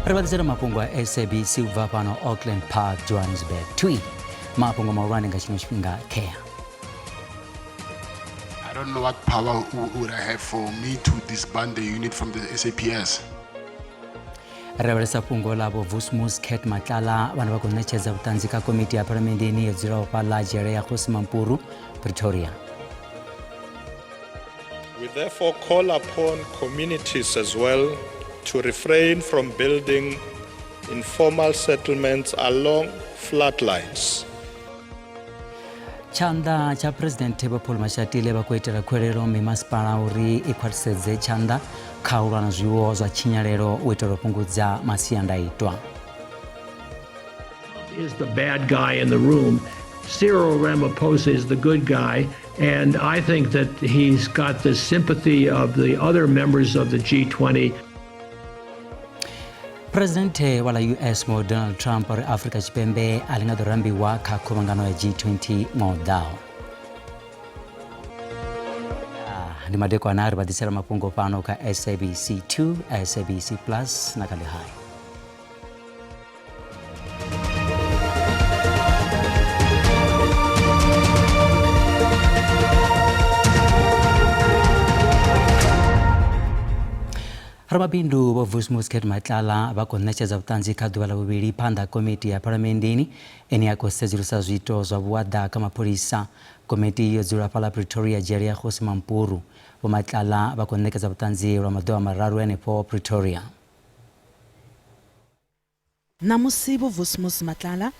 Ri vha ḓisela mafhungo a SABC u bva fhano Auckland Park, Johannesburg. Twi mafhungo mahulwane nga tshino tshifhinga khea. I don't know what power would I have for me to disband the unit from the SAPS. Ri lavhelesa fhungo ḽa vho Vusmus Cat Matlala vhane vha khou ṋetshedza vhuṱanzi kha komiti ya phalamenndeni yo dzulaho fhaḽa dzhele ya Kgosi Mampuru, Pretoria. We therefore call upon communities as well to refrain from building informal settlements along flood lines. Tshanḓa tsha Phresidennde Vho Paul Mashatile vha khou itela khuwelelo mimasipala uri i khwaṱhisedze tshanḓa kha u lwa na zwiwo zwa tshinyalelo u itela u fhungudza masiandaitwa. Is the bad guy in the room. Cyril Ramaphosa is the good guy, and I think that he's got the sympathy of the other members of the G20. Presidenthe wa ḽa US Vho Donald Trump uri Afrika Tshipembe a ḽi nga ḓo rambiwa kha khuvhangano ya G20 ṅwaha u ḓaho. Ndi madekwana ri vha ḓisela mafhungo fhano kha SABC 2, SABC Plus na kha ḽihai. Ramabindu Vho Vusi Cat Matlala vha khou ṋetshedza vhuṱanzi kha ḓuvha ḽa vhuvhili phanḓa ha komiti ya phalamenndeni ine ya khou sedzulusa zwiito zwa vhuaḓa kha mapholisa. Komiti yo dzula fhaḽa Pretoria dzhele ya Kgosi Mampuru. Vho Matlala vha khou ṋekedza vhuṱanzi lwa maḓuvha mararu henefho Pretoria. Ṋamusi Vho Vusimuzi Matlala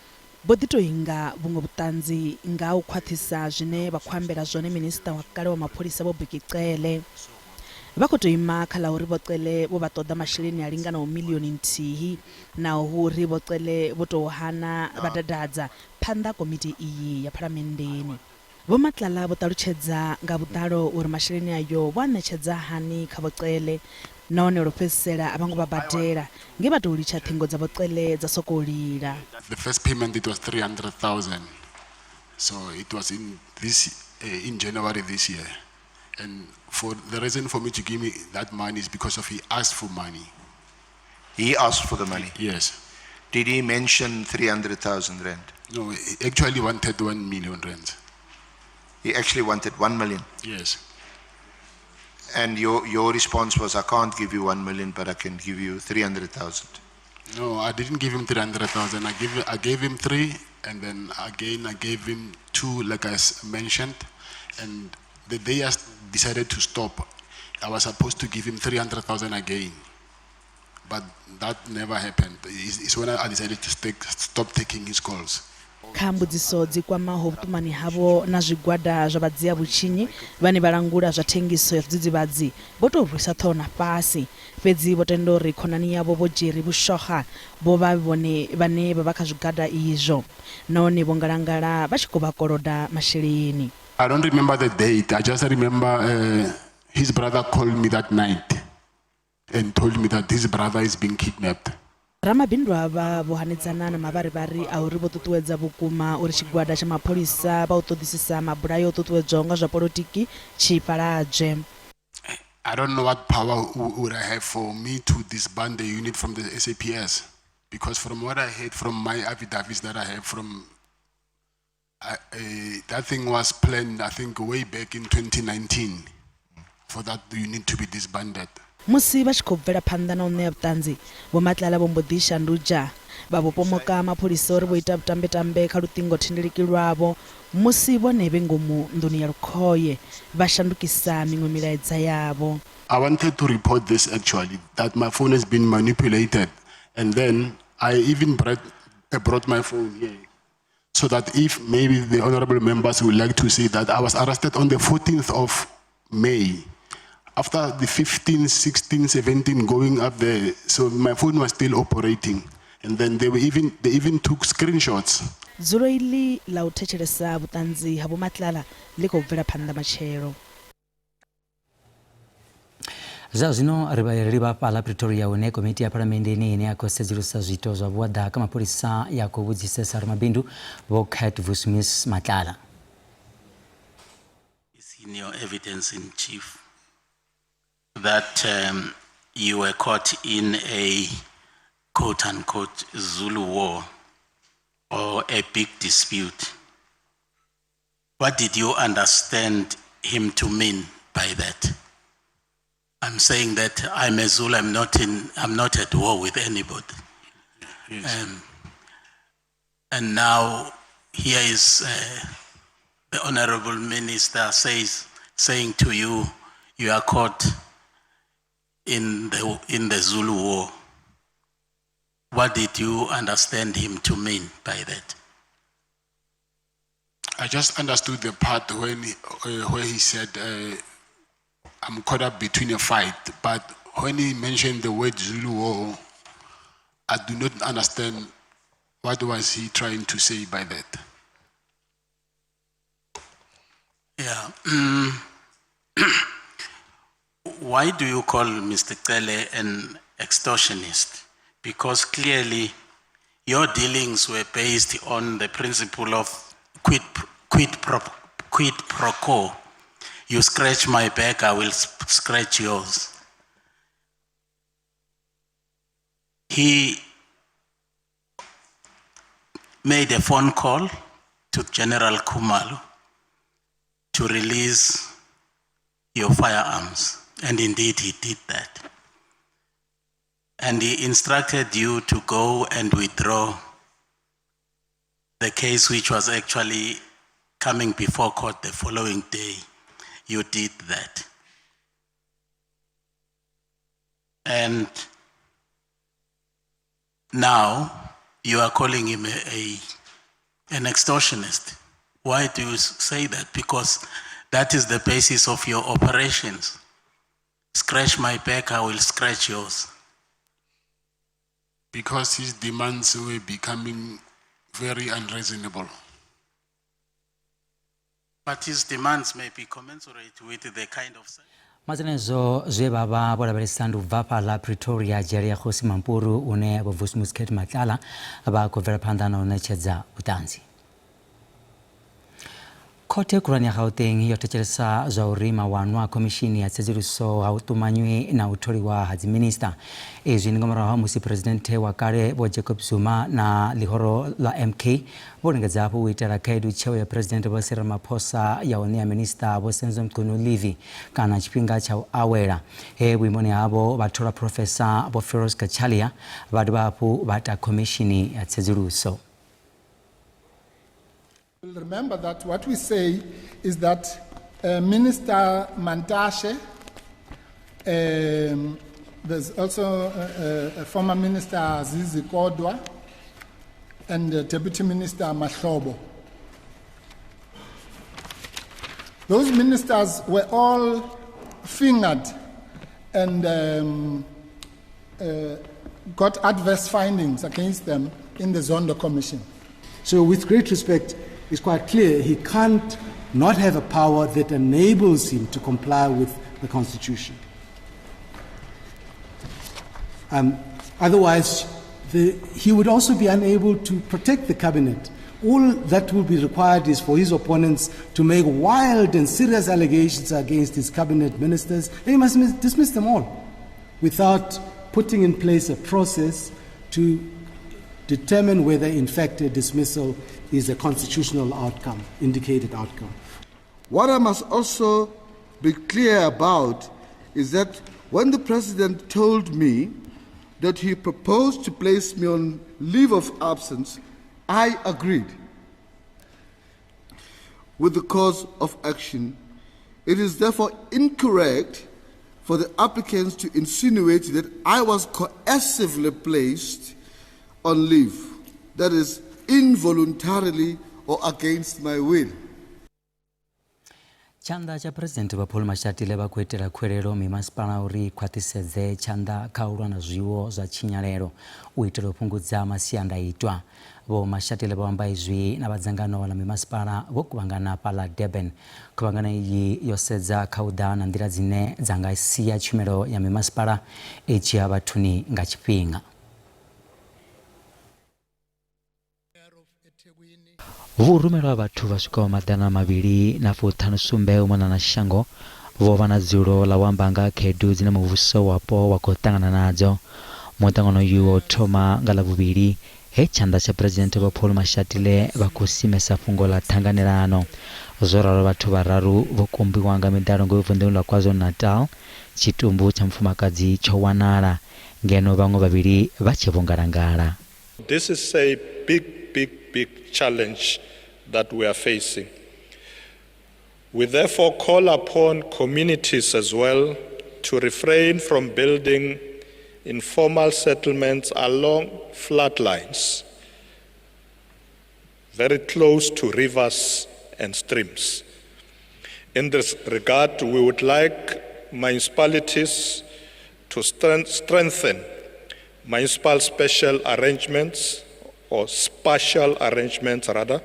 vho ḓi tou inga vhuṅwe vhuṱanzi nga ha u khwaṱhisa zwine vha khou ambela zwone Minisiṱa wa kale wa mapholisa Vho Bheki Cele. Vha khou tou ima kha ḽa uri Vho Cele vho vha ṱoḓa masheleni a linganaho miḽioni nthihi naho hu uri Vho Cele vho tou hana vha dadadza phanḓa ha komiti iyi ya Phalamenndeni. Vho Matlala vho ṱalutshedza nga vhuḓalo uri masheleni ayo vho a ṋetshedza hani kha Vho Cele nahone lwo fhedzisela a vha ngo vha badela nge vha tou litsha ṱhingo dza Vho Cele dza sokou lila. The first payment it was 300,000 so it was in this in January this year and for the reason for me to give me that money is because of he asked for money. He asked for the money? Yes. Did he mention 300,000 rand? No, he actually wanted 1 million rand. He actually wanted 1 million? Yes. And your response was, I can't give you 1 million, but I can give you 300,000. No, I didn't give him 300,000. I gave him 3, and then again I gave him 2, like I mentioned. And the day I decided to stop, I was supposed to give him 300,000 again. But that never happened. It's when I decided to stop taking his calls. Kha mbudziso dzi kwamaho vhuṱumani havho na zwigwada zwa vhadzia vhutshinyi vhane vha langula zwa thengiso ya zwidzidzivhadzi vho tou rwisa ṱhoho na fhasi. Fhedzi vho tenda uri khonani yavho Vho Jerry Vhushoga vho vha vhone vhane vha vha kha zwigwada izwo nahone vho ngalangala vha tshi khou vha koloda masheleni. I don't remember the date. I just remember his brother called me that night and told me that his brother is being kidnapped. Ramabindu avha vho hanedzana na mavharivhari a uri vho ṱuṱuwedza vhukuma uri tshigwada tsha mapholisa vha u ṱoḓisisa mabulayo o ṱuṱuwedzwaho nga zwa polotiki tshi fhaladzwe. I don't know what power would I have for me to disband the unit from the SAPS, because from what I heard from my affidavits that I have from that thing was planned, I think, way back in 2019 for that unit to be disbanded. Musi vha tshi khou bvela phanḓa na u ṋea vhuṱanzi, Vho Matlala vho mbo ḓi shandudzha vha vho pomoka mapholisa uri vho ita vhutambetambe kha luṱingo thendeleki lwavho musi vhone vhe ngomu nḓuni ya Lukhoye vha shandukisa miṅwe milaedza yavho. I wanted to report this actually, that my phone has been manipulated, and then I even brought my phone here, so that if maybe the honorable members would like to see that I was arrested on the 14th of May. After the 15, 16, 17 going up there, so my phone was still operating. And then they even took screenshots. Dzulo iḽi ḽa u thetshelesa vhuṱanzi ha Vho Matlala ḽi khou bvela phanḓa matshelo. Zwa zwino ri vha livha fhaḽa Pretoria hune komiti ya phalamenndeni ine ya khou sedzulusa zwiito zwa vhuaḓa kha mapholisa ya khou vhudzisesa ramabindu Vho Cat Vusimus Matlala. In your evidence in chief that you were caught in a quote unquote Zulu war or a big dispute. What did you understand him to mean by that? I'm saying that I'm a Zulu, I'm not at war with anybody. Yes. And now here is the honorable minister saying to you, you are caught in the Zulu war. What did you understand him to mean by that? I just understood the part where he said, I'm caught up between a fight. But when he mentioned the word Zulu war, I do not understand what was he trying to say by that. Yeah. Why do you call Mr. Cele an extortionist? Because clearly your dealings were based on the principle of quid pro quo. You scratch my back, I will scratch yours. He made a phone call to General Khumalo to release your firearms, and indeed he did that. And he instructed you to go and withdraw the case, which was actually coming before court the following day. You did that. And now you are calling him an extortionist. Why do you say that? Because that is the basis of your operations. Scratch my back, I will scratch yours. Because his demands were becoming very unreasonable. But his demands may be commensurate with the kind of... Mazenezwo zwe vha vha vho lavhelesa ndi u bva fhaḽa Pretoria dzhele ya Kgosi Mampuru une Vho Vusimuzi Cat Matlala vha khou bvela phanḓa na u ṋetshedza vhuṱanzi. Khothe khulwane ya Gauteng yo thetshelesa zwa uri mawanwa a khomishini ya tsedzuluso ha u ṱumanywi na u tholiwa ha dziminista. Izwi ndi nga murahu ha musi Phresidennde wa kale Vho Jacob Zuma na ḽihoro ḽa MK vho lingedza hafhu u itela khaedu tsheo ya Phresidennde Vho Cyril Ramaphosa ya u ṋea minista Vho Senzo Mchunu leave kana tshifhinga tsha u awela. He vhuimoni havho vha thola Phurofesa Vho Firoz Cachalia vha dovha hafhu vha ta khomishini ya tsedzuluso. Remember that what we say is that Minister Mantashe, there's also a former Minister Zizi Kodwa and Deputy Minister Mahlobo. Those ministers were all fingered and got adverse findings against them in the Zondo Commission. So with great respect, it's quite clear he can't not have a power that enables him to comply with the Constitution. Otherwise, he would also be unable to protect the cabinet. All that will be required is for his opponents to make wild and serious allegations against his cabinet ministers, and he must dismiss them all without putting in place a process to determine whether, in fact, a dismissal is a constitutional outcome, indicated outcome. What I must also be clear about is that when the President told me that he proposed to place me on leave of absence, I agreed with the course of action. It is therefore incorrect for the applicants to insinuate that I was coercively placed on leave, that is, involuntarily or against my will. Tshanḓa tsha President Vho Paul Mashatile vha khou itela khuwelelo mimasipala uri i khwaṱhisedze tshanḓa kha u lwa na zwiwo zwa tshinyalelo u itela u fhungudza masiandaitwa. Vho Mashatile vho amba izwi na vha dzangano ḽa mimasipala vho kuvhangana fhaḽa Durban. Khuvhangano iyi yo sedza kha u ḓa na nḓila dzine dza nga sia tshumelo ya mimasipala i tshi ya vhathuni nga tshifhinga. Vhu rumelwa vhathu vha swikaho 257 u mona na shango vho vha na dzulo ḽa u amba nga khaedu dzine muvhuso wapo wa khou ṱangana nadzo. Muṱangano uyu wo thoma nga Ḽavhuvhili he tshanḓa tsha Phresidennde Vho Paul Mashatile vha khou simesa fhungo ḽa ṱhanganelano. Zwo ralo vhathu vhararu vho kumbiwa nga miḓalo ngei vunḓuni ḽa KwaZulu-Natal, tshitumbu tsha mufumakadzi tsho wanala, ngeno vhaṅwe vhavhili vha tshe vho ngalangala. This is a big, big, big challenge that we are facing. We therefore call upon communities as well to refrain from building informal settlements along flood lines, very close to rivers and streams. In this regard, we would like municipalities to strengthen municipal special arrangements, or spatial arrangements rather,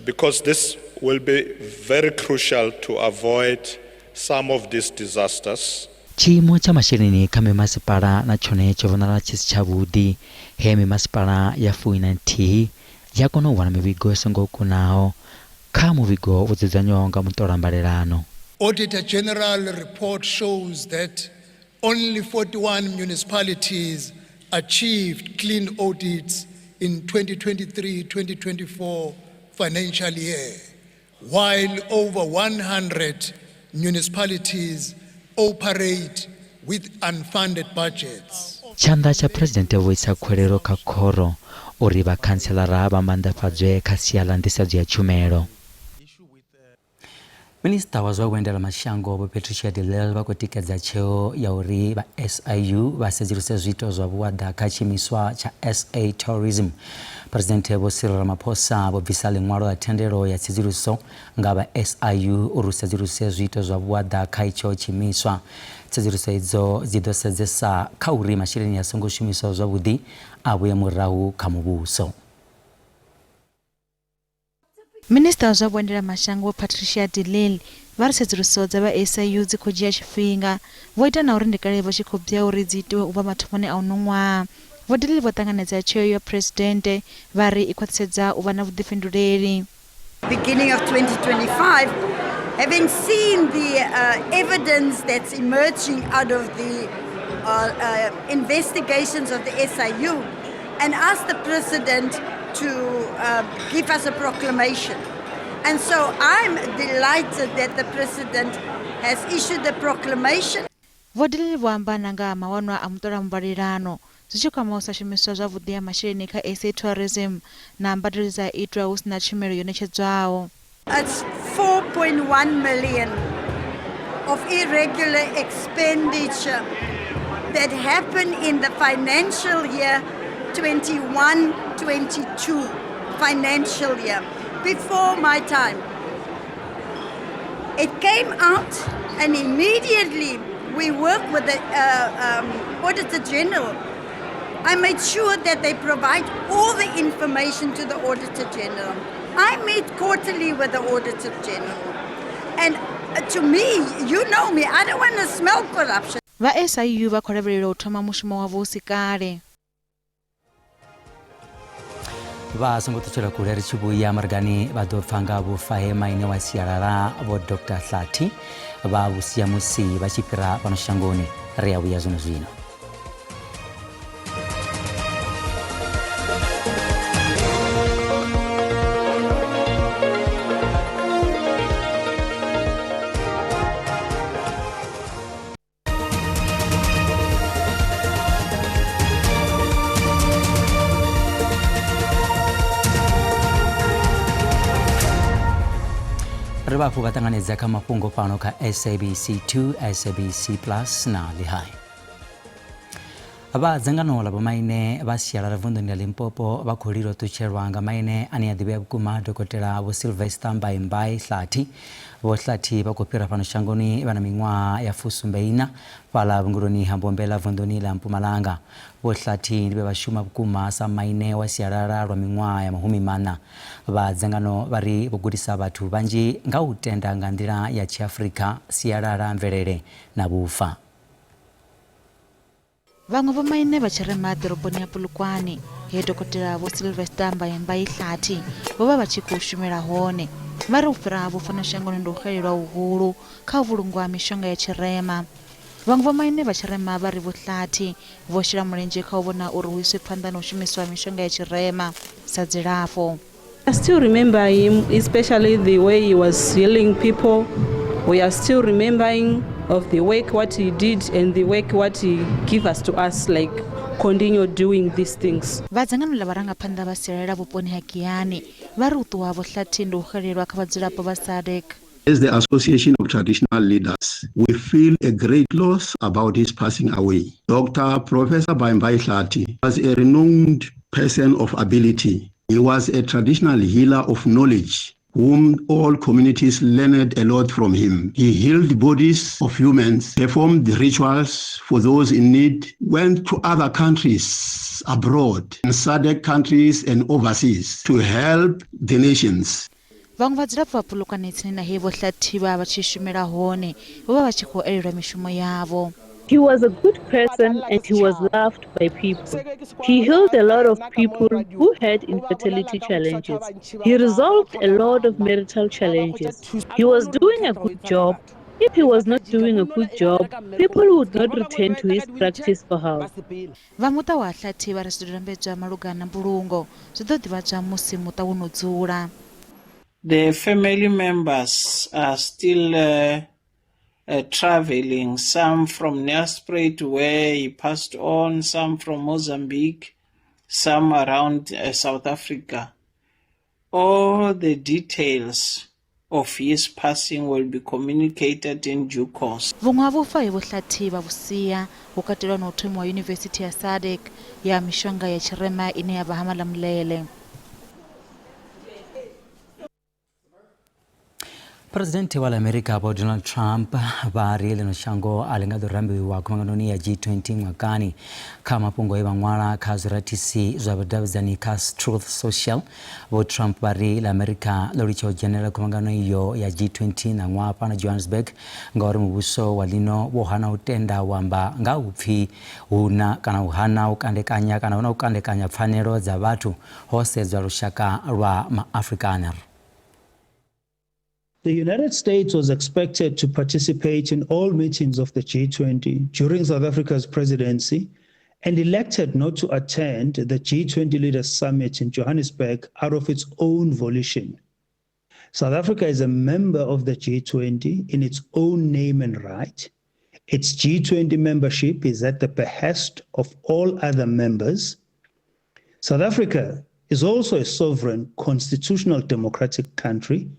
because this will be very crucial to avoid some of these disasters. Tshiimo tsha masheleni kha mimasipala na tshone tsho vhonala tshi si tshavhuḓi, he mimasipala ya fuiṋa nthihi ya kona u wana mivhigo i songo kunaho kha muvhigo wo dzudzanywaho nga muṱolambalelano. Auditor General report shows that only 41 municipalities achieved clean audits in 2023-2024 financial year, while over 100 municipalities operate with unfunded budgets. Tshanḓa tsha Phresidennde vho isa khuwelelo kha khoro uri vhakhantselara vha maanḓafhadzwe kha sia ḽa nḓisedzo ya tshumelo. Minisiṱa wa zwa vhuendelamashango Vho Patricia de Lille vha khou tikedza tsheo ya uri vha SIU vha sedzuluse zwiito zwa vhuaḓa kha tshiimiswa tsha SA Tourism. Phresidennde Vho Cyril Ramaphosa vho bvisa ḽiṅwalo ḽa thendelo ya tsedzuluso nga vha SIU uri hu sedzuluse zwiito zwa vhuaḓa kha itsho tshiimiswa. Tsedzuluso idzo dzi ḓo sedzesa kha uri masheleni a songo shumiswaho zwavhuḓi a vhuye murahu kha muvhuso. Minisiṱa wa zwa Vhuendelamashango Vho Patricia de Lille vha ri tsedzuluso dza vha SIU dzi khou dzhia tshifhinga. Vho ita na uri ndi kale vha tshi khou bya uri dzi itiwe u bva mathomoni a uno ṅwaha. Vho de Lille vho ṱanganedza tsheo ya Phresidennde vha ri i khwaṱhisedza u vha na vhuḓifhinduleli. Beginning of 2025, having seen the evidence that's emerging out of the investigations of the SIU, and asked the president to give us a proclamation. And so I'm delighted that the president has issued the proclamation. Vho de Lille vho amba na nga ha mawanwa a muṱolambalelano zwi tshi kwama u sa shumiswa zwavhuḓi ha masheleni kha SA Tourism na mbadelo dze dza itwa hu si na tshumelo yo ṋetshedzwaho. It's 4.1 million of irregular expenditure that happened in the financial year 21-22 financial year, before my time. It came out and immediately we worked with the Auditor General. I made sure that they provide all the information to the Auditor General. I meet quarterly with the Auditor General. And to me, you know me, I don't want to smell corruption. Vha SIU vha khou lavhelelwa u thoma mushumo wavho hu si kale. Vha songo ṱutshela kule, ri tshi vhuya margani vha ḓo pfa nga vhufa he maine wa sialala Vho Dr Hlathi vha vhusia musi vha tshi fhira fhano shangoni. Ri a vhuya zwino zwino. Ri vha hafhu vha ṱanganedza kha mafhungo fhano kha SABC 2, SABC Plus na Lihai. Vha dzangano ḽa vhomaine vha sialala vunḓuni ḽa Limpopo vha khou lila u ṱutshelwa nga maine ane a ḓivhea vhukuma Dokotela Vho Sylvester Mbaimbai Hlathi. Vho Hlathi vha khou fhira fhano shangoni vha na miṅwaha ya fusumbe-iṋa fhaḽa vhungeloni ha Mbombela vunḓuni ḽa Mpumalanga. Vho Hlathi ndi vhe vha shuma vhukuma sa maine wa sialala lwa miṅwaha ya mahumi maṋa. Vha dzangano vha ri vho gudisa vhathu vhanzhi nga u tenda nga nḓila ya Tshiafrika, sialala, mvelele na vhufa. Vhaṅwe vhomaine vha tshirema ḓoroboni ya Polokwane, he Dokotela Vho Sylvester Mbaimbai Hlathi vho vha vha tshi khou shumela hone, vha ri u fhira havho fhano shangoni ndi u xelelwa huhulu kha u vhulungwa ha mishonga ya tshirema. Vhaṅwe vhomaine vha tshirema vha ri Vho Hlathi vho shela mulenzhe kha u vhona uri hu iswe phanḓa na u shumiswa ha mishonga ya tshirema sa dzilafho. I still remember him, especially the way he was healing people. We are still remembering of the work what he did and the work what he give us to us, like continue doing these things. Vha dzangano ḽa vharangaphanḓa vha sialala vhuponi ha Giyani vha ri u ṱuwa ha Vho Hlathi ndi u xelelwa kha vhadzulapo vha SADC. As the Association of Traditional Leaders, we feel a great loss about his passing away. Dr. Professor Bhaimbai Hlathi was a renowned person of ability. He was a traditional healer of knowledge, whom all communities learned a lot from him. He healed bodies of humans, performed rituals for those in need, went to other countries abroad, in SADC countries and overseas, to help the nations. Vhaṅwe vhadzulapo vha Polokwane tsini na he Vho Hlathi vha vha tshi shumela hone vho vha vha tshi khou elelwa mishumo yavho. He was a good person and he was loved by people. He healed a lot of people who had infertility challenges. He resolved a lot of marital challenges. He was doing a good job. If he was not doing a good job, people would not return to his practice for help. Vha muṱa wa Hlathi vha ri zwidodombedzwa malugana na mbulungo zwi ḓo ḓivhadzwa musi muṱa wo no dzula. The family members are still uh, uh, traveling, some from Nelspruit where he passed on, some from Mozambique, some around uh, South Africa. All the details of his passing will be communicated in due course. Vhuṅwe ha vhufa he Vho Hlathi vha vhu sia hu katelwa na u thomiwa Yunivesithi ya SADC ya mishonga ya tshirema ine ya vha ha Malamulele. Presidente wa ḽa Amerika Vho Donald Trump vha ri ḽino shango a ḽi nga ḓo rambiwa khuvhanganoni ya G20 ṅwakani. Kha mafhungo e vha ṅwala kha zwirathisi zwa vhudavhidzani kha Truth Social, Vho Trump vha ri ḽa Amerika ḽo litsha u dzhenela khuvhangano iyo ya G20 ṋaṅwaha fhano Johannesburg ngauri muvhuso wa ḽino wo hana u tenda u amba nga u pfi hu na kana u hana u kandekanya kana hu na u kandekanya pfanelo dza vhathu ho sedzwa lushaka lwa MaAfrikaner. The United States was expected to participate in all meetings of the G20 during South Africa's presidency and elected not to attend the G20 Leaders Summit in Johannesburg out of its own volition. South Africa is a member of the G20 in its own name and right. Its G20 membership is at the behest of all other members. South Africa is also a sovereign, constitutional democratic country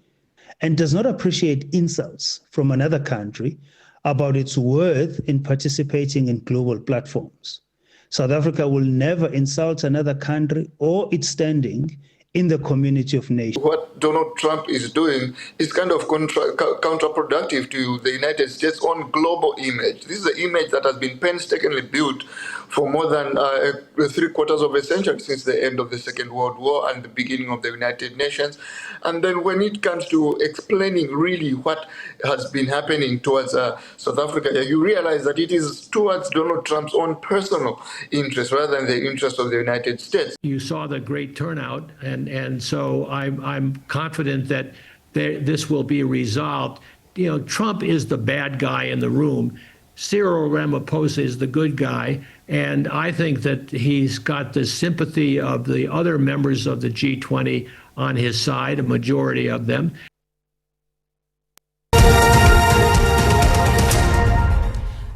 and does not appreciate insults from another country about its worth in participating in global platforms. South Africa will never insult another country or its standing in the community of nations. What Donald Trump is doing is kind of counterproductive to the United States' own global image. This is the image that has been painstakingly built for more than 3/4 of a century since the end of the Second World War and the beginning of the United Nations. And then when it comes to explaining really what has been happening towards South Africa, you realize that it is towards Donald Trump's own personal interest rather than the interest of the United States. You saw the great turnout, and so I'm confident that this will be resolved. You know, Trump is the bad guy in the room. Cyril Ramaphosa is the good guy, and I think that he's got the sympathy of the other members of the G20 on his side, a majority of them.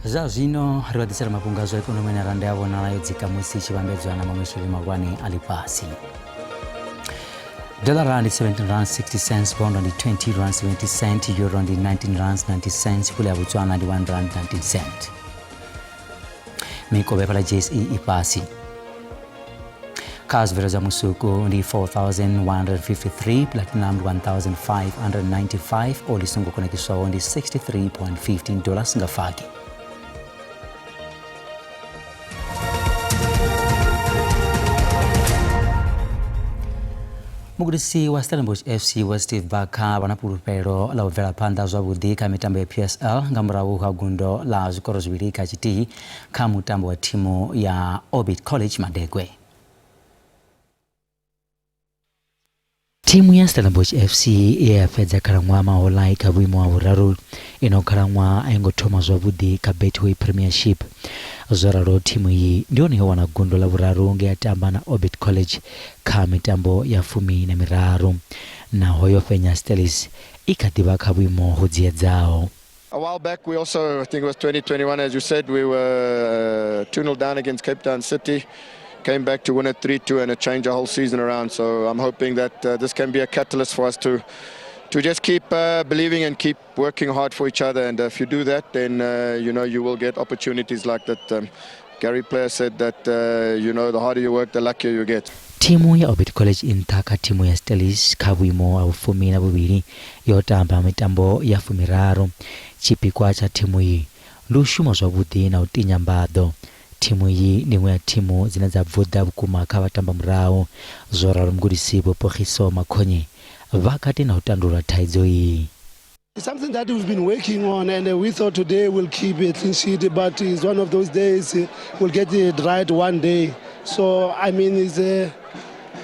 Zwa zwino ri vha ḓisela mafhungo a zwa ikonomi na randa ya vhonala yo dzika musi i tshi vhambedzwa na maṅwe masheleni mahulwane a ḽifhasi. Dollar ndi 17 rand 60 cents, pound ndi 20 rand 70 cent, euro ndi 19 rand 90 cents, pula ya Botswana ndi 1 rand 19 cent. Mikovhe fhala JSE i fhasi. Kha zwibveledzwa musuku ndi 4153, platinum ndi 1595, oli songo konekiswaho ndi 63.15 dollars nga fagi. Mugudisi wa Stellenbosch FC Vho Steve Barker vha na fhulufhelo ḽa u bvela phanḓa zwavhuḓi kha mitambo ya PSL nga murahu ha gundo ḽa zwikoro zwivhili kha tshithihi kha mutambo wa thimu ya Orbit College Madekwe. Thimu ya Stellenbosch FC ye ya fhedza khalaṅwaha mahoḽa i kha vhuimo ha vhuraru ino khalaṅwaha a i ngo thoma zwavhuḓi kha Betway Premiership. Zwo ralo thimu iyi ndi yone yo wana gundo ḽa vhuraru nge ya tamba na Orbit College kha mitambo ya 13. Naho yo fhenya Stellies i kha ḓi vha kha vhuimo ho dziedzaho. A while back, we also, I think it was 2021, as you said, we were 2-0 down against Cape Town City. Came back to win it 3-2 and it changed the whole season around. So I'm hoping that this can be a catalyst for us to just keep believing and keep working hard for each other. And if you do that, then you know you will get opportunities like that. Gary Player said that you know, the harder you work, the luckier you get. Thimu ya Orbit College i nṱha kha thimu ya Stellies kha vhuimo ha vhufumi na vhuvhili yo tamba mitambo ya 30. Tshipikwa tsha thimu iyi ndi u shuma zwavhuḓi na u tinya mbaḓo. Thimu iyi ndi iṅwe ya thimu dzine dza bvuḓa vhukuma kha vhatamba murahu. Zwo ralo mugudisi Vho Pogiso Makhonye vha kati na u tandulula thaidzo iyi. It's something that we've been working on, and we thought today we'll keep a clean sheet, but it's one of those days we'll get it right one day. So, I mean, it's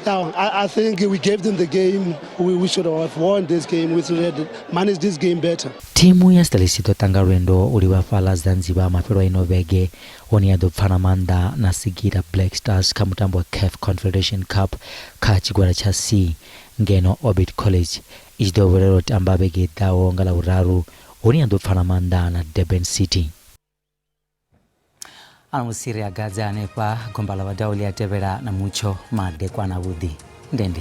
I think we gave them the game. We should have won this game. We should have managed this game better. Thimu ya Stellies i ḓo tanga lwendo u livha fhaḽa Zanzibar mafhelo a ino vhege, hone ya ḓo pfana maanḓa na Singida Black Stars kha mutambo wa CAF Confederation Cup kha tshigwada tsha C, ngeno Orbit College i tshi ḓo vhuelela u tamba vhege i ḓaho nga Ḽavhuraru, hune ya ḓo pfana maanḓa na Durban City. Ano musi ri a gadze hanefha, gomba ḽa vhadau ḽi a tevhela na mutsho madekwana avhuḓi. Ndende.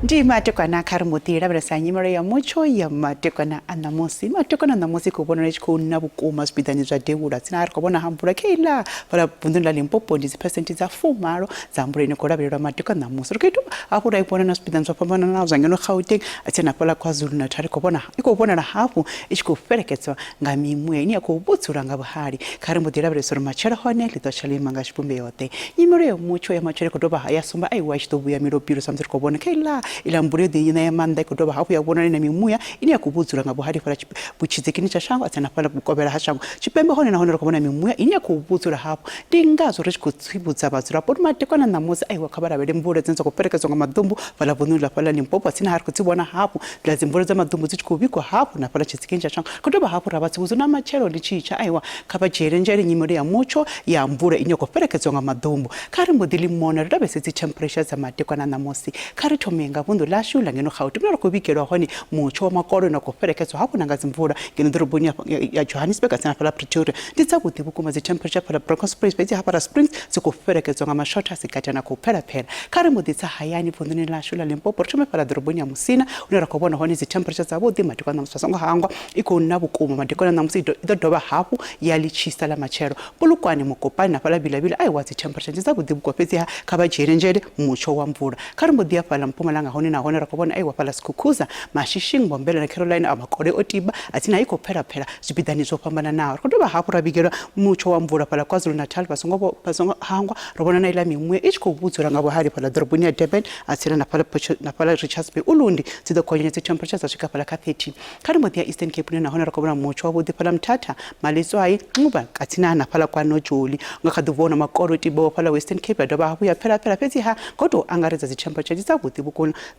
Ndi matekwana kha ri mbo ḓi lavhelesa nyimelo ya mutsho ya matekwana a ṋamusi. Matekwana a ṋamusi khou vhonala i tshi khou na vhukuma zwipiḓani zwa devhula tsina ri khou vhona ha mvula kheiḽa fhala vunḓuni ḽa Limpopo ndi dzi phesenthe dza 80 dza mvula ine khou lavhelelwa matekwana ṋamusi. Ri khou ita hafhu ra i vhona na zwipiḓani zwo fhambananaho zwa ngeno Gauteng tsini na fhaḽa KwaZulu Natal ri khou vhona i khou vhonala hafhu i tshi khou fhelekedzwa nga mimuya ine ya khou vhudzula nga vhuhali. Kha ri mbo ḓi lavhelesa uri matshelo hone ḽi ḓo tsha ḽo ima nga tshivhumbeo ḓe. Nyimelo ya mutsho ya matshelo i khou dovha ya sumba aiwa i tshi ḓo vhuya milopilo sa musi ri khou vhona kha iḽa iḽa mvula yo ḓi ṋea maanḓa i khou dovha hafhu ya vhonala na mimuya ine ya khou vhudzula nga vhuhali fhaḽa vhutshidikini tsha shango a tsena fhaḽa vhukovhela ha shango tshipembe hone nahone ri khou vhona mimuya ine ya khou vhudzula hafhu. Ndi ngazwo ri tshi khou tsivhudza vhadzulapo uri madekwana ṋamusi aiwa kha vha lavhele mvula dzine dza khou fhelekedzwa nga maḓumbu fhaḽa vunḓuni ḽa fhaḽa Limpopo tsini ha ri khou dzi vhona hafhu nḓila dzi mvula dza maḓumbu dzi tshi khou vhigwa hafhu na fhaḽa tshitshikini tsha shango. Khou dovha hafhu ra vha tsivhudza na matshelo ḽi tshi tsha aiwa kha vha dzhiele nzhele nyimele ya mutsho ya mvula ine ya khou fhelekedzwa nga maḓumbu. Kha ri mbo ḓi ḽi mona ri lavhelese dzi temperature dza madekwana ṋamusi. Kha ri thome nga vunḓu ḽashu ḽa ngeno Gauteng hune ra khou vhigelwa hone mutsho wa makole une wa khou fhelekedzwa hafhu na nga dzimvula ngeno ḓoroboni ya Johannesburg tsini hafhaḽa Pretoria. Ndi dzavhuḓi vhukuma dzi temperature fhaḽa Bronkhorstspruit fhedzi hafhaḽa Springs dzi khou fhelekedzwa nga mashotha a si gathi ane a khou pfela-pfela. Kha ri mbo ḓi tsa hayani vunḓuni ḽashu ḽa Limpopo ri thome fhaḽa ḓoroboni ya Musina hune ra khou vhona hone dzi temperature dzavhuḓi madekwana ṋamusi vha songo hangwa i khou na vhukuma madekwana ṋamusi i ḓo dovha hafhu ya ḽi tshisa ḽa matshelo. Polokwane, Mokopane na fhaḽa Vilavila aiwa dzi temperature ndi dzavhuḓi vhukuma fhedziha kha vha dzhiele nzhele mutsho wa mvula. Kha ri mbo ḓi ya fhaḽa Mpumalanga hone nahone ra khou vhona aiwa fhaḽa Skukuza, Mashishing, Mbombela na Caroline a makole o tiba a tsini ha i khou pfela-pfela zwipiḓani zwo fhambananaho. Ri khou dovha hafhu ra vhigelwa mutsho wa mvula fhaḽa KwaZulu-Natal vha songo vha songo hangwa ro vhona na iḽa mimuya i tshi khou vhudzula nga vhuhali fhaḽa ḓoroboni ya Durban a tsela na fhaḽa na fhaḽa Richards Bay. Ulundi dzi ḓo gonya dzi temperature dza swika fhaḽa kha 30. Kha ri mbo ḓi ya Eastern Cape hune nahone ra khou vhona mutsho wavhuḓi fhaḽa Mthatha, Maletswai, Nxuba katsina na fhaḽa kwa Nojoli. Nga kha ḓi vhona makole o tibaho fhaḽa Western Cape ya dovha hafhu ya pfela-pfela fhedziha nga u tou angaredza dzi temperature ndi dzavhuḓi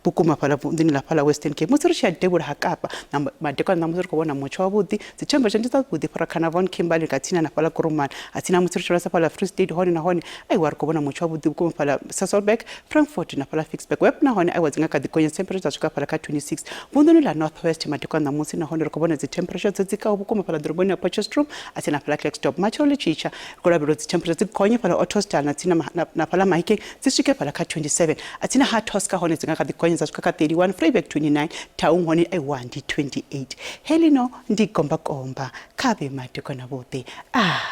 vhukuma fhaḽa vunḓuni ḽa fhaḽa Western Cape. Musi ri tshi ya devhula ha Kapa na madekwana ṋamusi ri khou vhona mutsho wavhuḓi, dzi temperature ndi dzavhuḓi fhaḽa Carnarvon, Kimberley katsina na fhaḽa Kuruman. Atsina musi ri tshi lavhelesa fhaḽa Free State hone nahone aiwa ri khou vhona mutsho wavhuḓi vhukuma fhaḽa Sasolburg, Frankfurt na fhaḽa Ficksburg. Web nahone aiwa dzi nga kha ḓi gonya dzi temperature dza swika fhaḽa kha 26. Vunḓuni ḽa North West madekwana ṋamusi nahone ri khou vhona dzi temperature dzo dzikaho vhukuma fhaḽa ḓoroboni ya Potchefstroom atsina fhaḽa Klerksdorp. Matshelo ḽi tshi tsha ri khou lavhelela uri dzi temperature dzi gonye fhaḽa Ottosdal na tsini na fhaḽa Mahikeng dzi swike fhaḽa kha 27. Atsina ha Tosca hone dzi nga kha ḓi gonya dza swika kha 31, Vryburg 29, Taung hone aiwa ndi 28. Heḽino ndi gombakomba kha vhe madekwana vhuḓi. Ah.